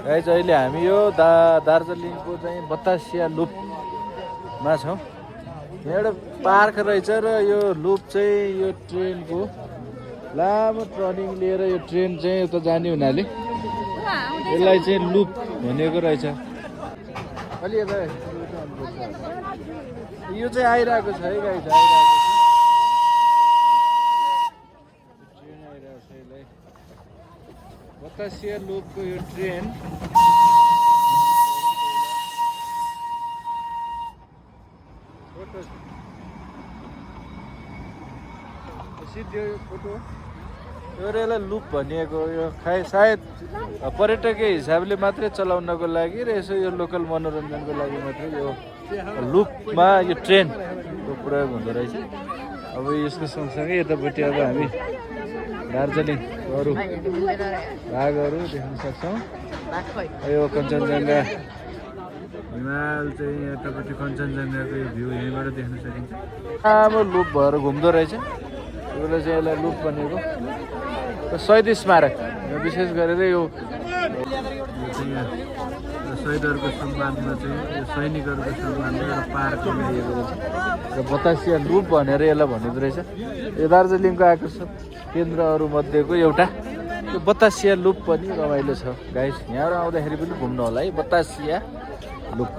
Guys अहिले हामी यो दार्जिलिङको चाहिँ बतासिया लुपमा छौँ। यहाँ एउटा पार्क रहेछ र यो लुप चाहिँ यो ट्रेनको लामो टर्निङ लिएर यो ट्रेन चाहिँ उता जाने हुनाले यसलाई चाहिँ लुप भनेको रहेछ। अलि यता यो चाहिँ आइरहेको छ है गाइज, ट्रेन आइरहेको छ। यसलाई बतासिया लुपको यो ट्रेन सिधो फोटो यसलाई लुप भनिएको। यो सायद पर्यटकीय हिसाबले मात्रै चलाउनको लागि र यसो यो लोकल मनोरञ्जनको लागि मात्रै यो लुपमा यो ट्रेनको प्रयोग हुँदो रहेछ। अब यसको सँगसँगै यतापट्टि अब हामी दार्जिलिङ अरू भागहरू देख्न सक्छौँ। यो कञ्चनजङ्घा हिमाल चाहिँ यतापट्टि कञ्चनजङ्घाको यो भ्यू यहीँबाट देख्न सकिन्छ। राम्रो लुप भएर घुम्दो रहेछ। यसलाई चाहिँ यसलाई लुप भनेको र शहीद स्मारक विशेष गरेर यो शहीदहरूको सम्मानमा चाहिँ यो सैनिकहरूको सम्मानमा एउटा पार्क बनाइएको रहेछ र बतासिया लुप भनेर यसलाई भनेको रहेछ। यो दार्जिलिङको आकर्षक केन्द्रहरू मध्येको एउटा यो बतासिया लुप पनि रमाइलो छ गाइस। यहाँबाट आउँदाखेरि पनि घुम्नु होला है बतासिया लुप।